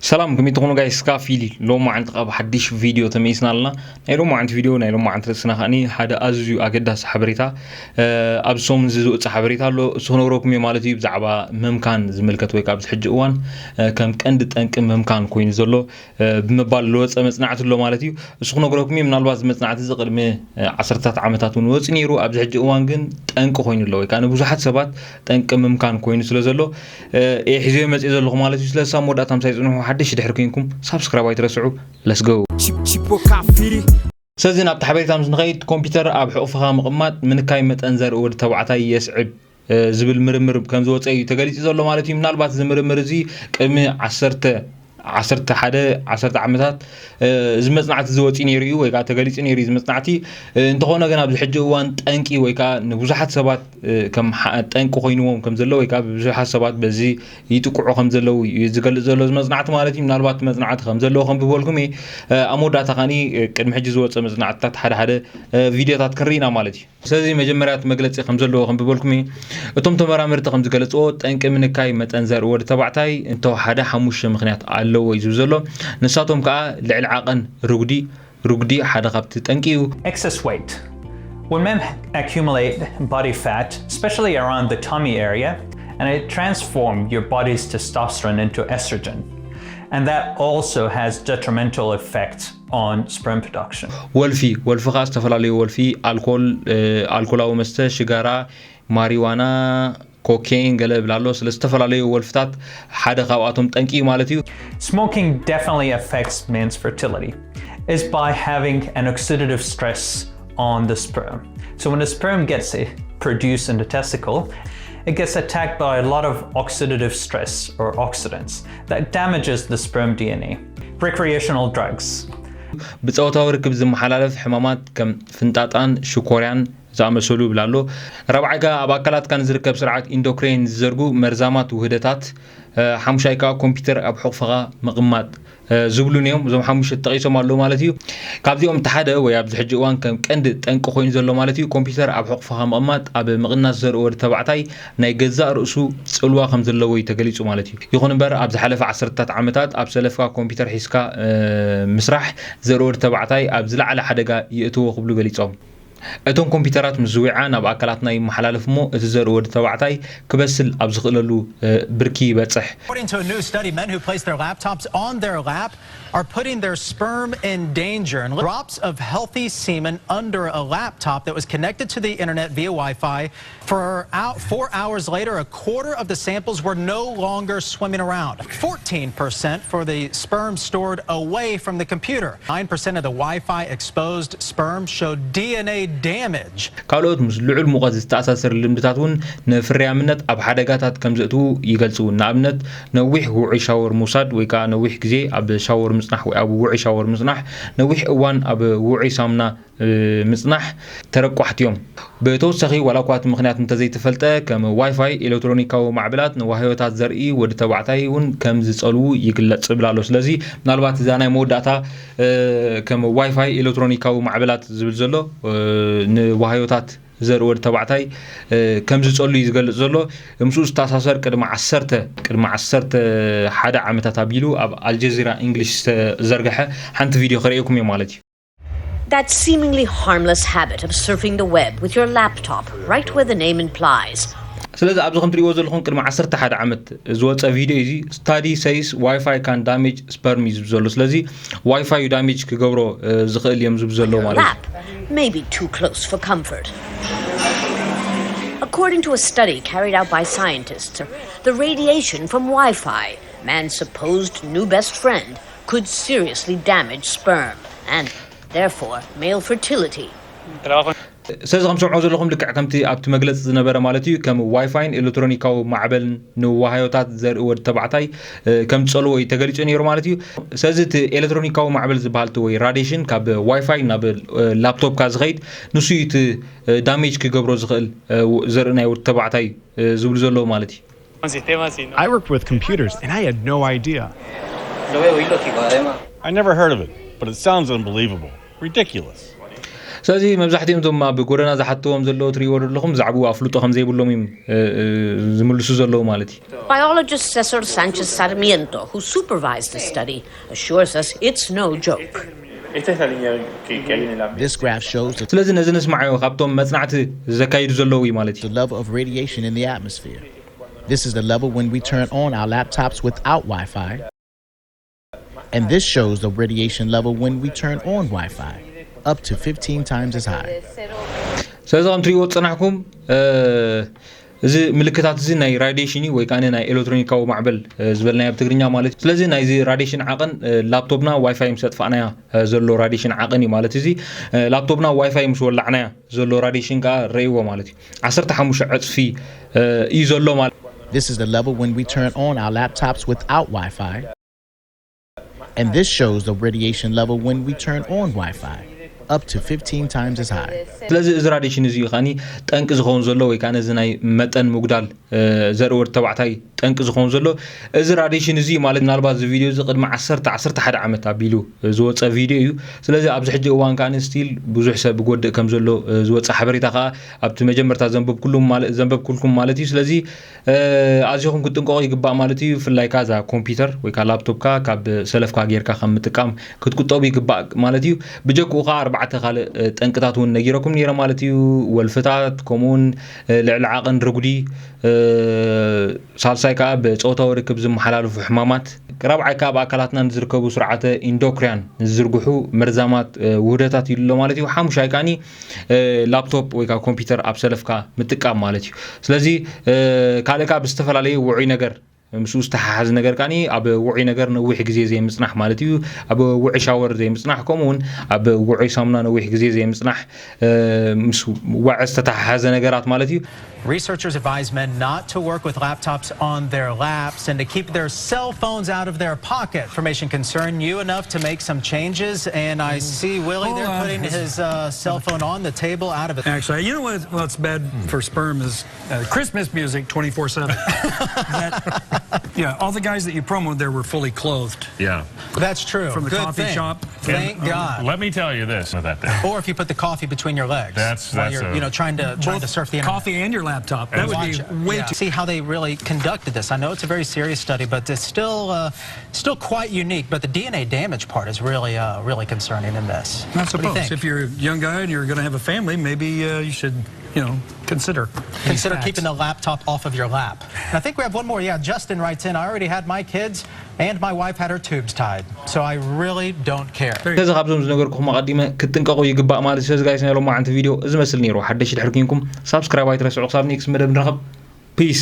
ሰላም፣ ከመይ ትኾኑ ጋይስ? ካፊሊ ሎማዓንቲ ካብ ሓድሽ ቪድዮ ተመይስና ኣለና። ናይ ሎማዓንቲ ቪድዮ፣ ናይ ሎማዓንቲ ርእስና ከዓኒ ሓደ ኣዝዩ ኣገዳሲ ሓበሬታ፣ እ፣ ኣብ ሰሙን እዚ ዝወፅእ ሓበሬታ ኣሎ። እሱ ክነግረኩም እየ ማለት እዩ። ብዛዕባ ምምካን ዝምልከት ወይ ከዓ ኣብዚ ሕጂ እዋን፣ እ፣ ከም ቀንዲ ጠንቂ ምምካን ኮይኑ ዘሎ፣ እ፣ ብምባል ዝወፀ መፅናዕቲ ኣሎ ማለት እዩ። እሱ ክነግረኩም እየ። ምናልባት እዚ መፅናዕቲ እዚ ቅድሚ፣ እ፣ ዓሰርታት ዓመታት እውን ወፂኡ ነይሩ። ኣብዚ ሕጂ እዋን ግን ጠንቂ ኮይኑ ኣሎ ወይ ከዓ ንብዙሓት ሰባት ጠንቂ ምምካን ኮይኑ ስለ ዘሎ፣ እ፣ እየ ሒዘዮ መፅእ ዘለኹ ማለት እዩ። ስለዚ ሳብ መወዳእታ ምሳይ ፅንሑ። ሓድሽ ድሕሪ ኮይንኩም ሳብስክራይብ ኣይትረስዑ። Let's go። Chi- Chipo Kafiri. ስለዚ ናብቲ ሓበሬታ ምስ ንኸይድ፣ ኮምፒውተር ኣብ ሕቑፍኻ ምቕማጥ ምንካይ መጠን ዘርኢ ወዲ ተባዕታይ የስዕብ፣ እ፣ ዝብል ምርምር ከም ዝወፀ እዩ ተገሊፁ ዘሎ ማለት እዩ። ምናልባት እዚ ምርምር እዚ ቅድሚ ዓሰርተ፣ ዓሰርተ ሓደ፣ ዓሰርተ ዓመታት፣ እ፣ እዚ መፅናዕቲ እዚ ወፂኡ ነይሩ እዩ ወይ ከዓ ተገሊፁ ነይሩ እዩ እዚ መፅናዕቲ። እ፣ እንተኾነ ግን ኣብዚ ሕጂ እዋን ጠንቂ ወይ ከዓ ንብዙሓት ሰባት፣ እ፣ ከም ሓ-፣ ጠንቂ ኮይንዎም ከም ዘሎ ወይ ከዓ ብዙሓት ሰባት በዚ ይጥቅዑ ከም ዘለዉ እዩ ዝገልፅ ዘሎ እዚ መፅናዕቲ ማለት እዩ። ምናልባት መፅናዕቲ ከም ዘለዎ ከም ብበልኩም እየ፣ እ፣ ኣብ መወዳእታ ከዓኒ፣ እ፣ ቅድሚ ሕጂ ዝወፀ መፅናዕትታት ሓደ ሓደ፣ እ፣ ቪድዮታት ክንርኢ ኢና ማለት እዩ። ስለዚ መጀመርያ እቲ መግለፂ ከም ዘለዎ ከም ብበልኩም እየ። እቶም ተመራመርቲ ከም ዝገለፅዎ፣ ጠንቂ ምንካይ መጠን ዘርኢ ወዲ ተባዕታይ እንተወሓደ ሓሙሽተ ምኽንያት ኣለዎ እዩ ዝብል ዘሎ። ንሳቶም ከዓ ልዕሊ ዓቐን ርጉዲ፣ ርጉዲ ሓደ ካብቲ ጠንቂ እዩ። Excess weight. When men accumulate body fat, especially around the tummy area, and it transforms your body's testosterone into estrogen. And that also has detrimental effects on sperm production. ወልፊ፣ ወልፊ ከዓ ዝተፈላለዩ ወልፊ፣ ኣልኮል፣ እ፣ ኣልኮላዊ መስተ፣ ሽጋራ፣ ማሪዋና፣ ኮኬን ገለ ይብል ኣሎ። ስለ ዝተፈላለዩ ወልፍታት ሓደ ካብኣቶም ጠንቂ እዩ ማለት እዩ። Smoking definitely affects men's fertility is by having an oxidative stress on the sperm. So when the sperm gets, eh, produced in the testicle, it gets attacked by a lot of oxidative stress or oxidants that damages the sperm D N A. Recreational drugs. ብፆታዊ ርክብ ዝመሓላለፍ ሕማማት ከም ፍንጣጣን ሽኮርያን ዝኣመሰሉ ይብል ኣሎ። ራብዓይ ከኣ ኣብ ኣካላትካ ንዝርከብ ስርዓት ኢንዶክሪን ዝዘርጉ መርዛማት ውህደታት፣ እ፣ ሓሙሻይ ከኣ ኮምፒውተር ኣብ ሕቑፍኻ ምቕማጥ፣ እ፣ ዝብሉን እዮም። እዞም ሓሙሽተ ተጠቒሶም ኣለዉ ማለት እዩ። ካብዚኦም እቲ ሓደ ወይ ኣብዚ ሕጂ እዋን ከም ቀንዲ ጠንቂ ኮይኑ ዘሎ ማለት እዩ፣ ኮምፒውተር ኣብ ሕቑፍኻ ምቕማጥ ኣብ ምቕናስ ዘርኢ ወዲ ተባዕታይ ናይ ገዛእ ርእሱ ጽልዋ ከም ዘለዎ እዩ ተገሊጹ ማለት እዩ። ይኹን እምበር ኣብ ዝሓለፈ ዓሰርተታት ዓመታት ኣብ ሰለፍካ ኮምፒውተር ሒዝካ፣ እ፣ ምስራሕ ዘርኢ ወዲ ተባዕታይ ኣብ ዝለዓለ ሓደጋ የእትዎ ክብሉ ገሊጾም። እቶም ኮምፒውተራት ምስ ዝዊዓ ናብ ኣካላትና ይመሓላለፍ እሞ እቲ ዘርኢ ወዲ ተባዕታይ ክበስል ኣብ ዝኽእለሉ፣ እ፣ ብርኪ ይበጽሕ። According to a new study, men who place their laptops on their lap are putting their sperm in danger. And drops of healthy semen under a laptop that was connected to the internet via Wi Fi for out four hours later, a quarter of the samples were no longer swimming around. Fourteen percent for the sperm stored away from the computer. Nine percent of the Wi Fi exposed sperm showed D N A damage. ካልኦት ምስ ልዑል ሙቐት ዝተኣሳሰር ልምድታት እውን ንፍርያምነት ኣብ ሓደጋታት ከም ዘእትዉ ይገልጹ። ንኣብነት፣ ነዊሕ ውዑይ ሻወር ምውሳድ ወይ ከኣ ነዊሕ ግዜ ኣብ ሻወር ምጽናሕ ወይ ኣብ ውዑይ ሻወር ምጽናሕ፣ ነዊሕ እዋን ኣብ ውዑይ ሳሙና፣ እ፣ ምጽናሕ ተረቋሕቲ እዮም። ብተወሳኺ፣ ዋላ እኳ እቲ ምኽንያት እንተዘይተፈልጠ፣ ከም ዋይፋይ፣ ኤሌክትሮኒካዊ ማዕበላት ንዋህዮታት ዘርኢ ወዲ ተባዕታይ እውን ከም ዝጸልዉ ይግለጽ ይብል ኣሎ። ስለዚ፣ ምናልባት እዛ ናይ መወዳእታ፣ እ፣ ከም ዋይፋይ፣ ኤሌክትሮኒካዊ ማዕበላት ዝብል ዘሎ፣ እ፣ ንዋህዮታት ዘርኢ ወዲ ተባዕታይ፣ እ፣ ከም ዝጸሉ እዩ ዝገልጽ ዘሎ። ምስኡ ዝተኣሳሰር ቅድሚ ዓሰርተ፣ ቅድሚ ዓሰርተ ሓደ ዓመታት ኣቢሉ ኣብ ኣልጀዚራ እንግሊሽ ዝተዘርግሐ ሓንቲ ቪድዮ ከርእየኩም እየ ማለት እዩ። That seemingly harmless habit of surfing the web with your laptop, right where the name implies. ስለዚ ኣብዚ ከም ትሪእዎ ዘለኹም ቅድሚ ዓሰርተ ሓደ ዓመት ዝወፀ ቪድዮ እዩ። Study says Wi-Fi can damage sperm እዩ ዝብል ዘሎ። ስለዚ ዋይፋይ እዩ ዳሜጅ ክገብሮ፣ እ፣ ዝኽእል እዮም ዝብል ዘለዉ ማለት እዩ። Lap may be too close for comfort. According to a study carried out by scientists, the radiation from Wi-Fi, man's supposed new best friend, could seriously damage sperm and therefore male fertility. ስለዚ ከም ሰምዖ ዘለኹም ልክዕ ከምቲ ኣብቲ መግለፂ ዝነበረ ማለት እዩ፣ ከም ዋይፋይን ኤሌክትሮኒካዊ ማዕበልን ንዋህዮታት ዘርኢ ወዲ ተባዕታይ፣ እ፣ ከም ዝፀልዎ እዩ ተገሊፁ ነይሩ ማለት እዩ። ስለዚ እቲ ኤሌክትሮኒካዊ ማዕበል ዝበሃል እቲ ወይ ራዲሽን ካብ ዋይፋይ ናብ፣ እ፣ ላፕቶፕካ ዝኸይድ ንሱ እዩ እቲ፣ እ፣ ዳሜጅ ክገብሮ ዝኽእል፣ እ፣ ዘርኢ ናይ ወዲ ተባዕታይ፣ እ፣ ዝብሉ ዘለዉ ማለት እዩ። I worked with computers and I had no idea. I never heard of it, but it sounds unbelievable. Ridiculous. ስለዚ መብዛሕትኦም እዞም ኣብ ጎደና ዝሓትዎም ዘለዉ ትሪእዎ ዘለኹም ዛዕባኡ ኣፍልጦ ከም ዘይብሎም እዮም ዝምልሱ ዘለዉ ማለት እዩ። Biologist Cesar Sanchez Sarmiento, who supervised the study, assures us it's no joke. This graph shows the, ስለዚ ነዚ ንስማዓዮ ካብቶም መጽናዕቲ ዘካይዱ ዘለዉ እዩ ማለት እዩ። the level of radiation in the atmosphere. This is the level when we turn on our laptops without Wi Fi. And this shows the radiation level when we turn on Wi Fi, up to fifteen times as high. ስለዚ ከም ትሪእዎ ዝጸናሕኩም እዚ ምልክታት እዚ ናይ ራዲሽን እዩ ወይ ከዓ ናይ ኤሌክትሮኒካዊ ማዕበል ዝበልናዮ ኣብ ትግርኛ ማለት እዩ። ስለዚ ናይዚ ራዲሽን ዓቐን ላፕቶፕና ዋይፋይ ምስ ኣጥፋእናያ ዘሎ ራዲሽን ዓቐን እዩ ማለት እዚ። ላፕቶፕና ዋይፋይ ምስ ወላዕናያ ዘሎ ራዲሽን ከዓ ረእይዎ ማለት እዩ። ዓሰርተ ሓሙሽተ ዕፅፊ እዩ ዘሎ ማለት This is the level when we turn on our laptops without Wi Fi. And this shows the radiation level when we turn on Wi Fi, up to fifteen times as high. ስለዚ እዚ ራዲሽን እዚ እዩ ከዓኒ ጠንቂ ዝኸውን ዘሎ ወይ ከዓ ነዚ ናይ መጠን ምጉዳል ዘርኢ ወዲ ተባዕታይ ጠንቂ ዝኸውን ዘሎ እዚ ራዲሽን እዚ ማለት ምናልባት እዚ ቪድዮ እዚ ቅድሚ ዓሰርተ ዓሰርተ ሓደ ዓመት ኣቢሉ ዝወፀ ቪድዮ እዩ። ስለዚ ኣብዚ ሕጂ እዋን ከዓ ስቲል ብዙሕ ሰብ ይጎድእ ከም ዘሎ ዝወፀ ሓበሬታ ከዓ ኣብቲ መጀመርታ ዘንበብኩልኩም ማለት እዩ። ስለዚ ኣዚኹም ክትጥንቀቑ ይግባእ ማለት እዩ። ብፍላይ ከዓ እዛ ኮምፒውተር ወይ ከዓ ላፕቶፕካ ካብ ሰለፍካ ጌርካ ካብ ምጥቃም ክትቁጠቡ ይግባእ ማለት እዩ። ብጀክኡ ከዓ ኣርባዕተ ካልእ ጠንቅታት እውን ነጊረኩም ነይረ ማለት እዩ። ወልፍታት ከምኡውን ልዕሊ ዓቐን ርጉዲ፣ ሳልሳይ ከዓ ብፆታዊ ርክብ ዝመሓላለፉ ሕማማት፣ ራብዓይ ከዓ ኣብ ኣካላትና ንዝርከቡ ስርዓተ ኢንዶክሪያን ንዝዝርግሑ መርዛማት ውህደታት ይሉ ኣሎ ማለት እዩ። ሓሙሻይ ከዓኒ ላፕቶፕ ወይ ከዓ ኮምፒውተር ኣብ ሰለፍካ ምጥቃም ማለት እዩ። ስለዚ ካልእ ከዓ ብዝተፈላለዩ ውዑይ ነገር ምስኡ ዝተሓሓዝ ነገር ከዓኒ ኣብ ውዑይ ነገር ነዊሕ ግዜ ዘይምፅናሕ ማለት እዩ። ኣብ ውዑይ ሻወር ዘይምፅናሕ ከምኡ እውን ኣብ ውዑይ ሳሙና ነዊሕ ግዜ ዘይምፅናሕ ምስ ዋዒ ዝተተሓሓዘ ነገራት ማለት እዩ። Researchers advise men not to work with laptops on their laps and to keep their cell phones out of their pocket. Information concerned you enough to make some changes, and I see Willie there putting his uh, cell phone on the table out of it. Actually, you know what? What's bad for sperm is uh, Christmas music twenty-four seven. Yeah, all the guys that you promoted there were fully clothed. Yeah. That's true. From the Good coffee thing. Shop. Thank God. Let me tell you this about that. Or if you put the coffee between your legs That's- while that's you're a- you know trying to trying to surf the internet. Coffee and your laptop. That would Watch be it. Way Yeah. too. See how they really conducted this. I know it's a very serious study, but it's still uh, still quite unique. But the D N A damage part is really uh, really concerning in this. I What do you suppose think? If you're a young guy and you're going to have a family, maybe uh, you should, you know, consider Consider that. Keeping the laptop off of your lap. And I think we have one more. Yeah, Justin writes in. I already had my kids, and my wife had her tubes tied, so I really don't care. ስለዚ ካብዞም ዝነገርኩኹም ኣቐዲመ ክትጥንቀቑ ይግባእ ማለት እዩ። ስለዚ ጋይስ ናይ ሎማዓንቲ ቪድዮ እዚ መስል ነይሩ። ሓደሽ ድሕር ኮንኩም ሳብስክራይብ ኣይትረስዑ። ክሳብ ኔክስት መደብ ንረኸብ። ፒስ።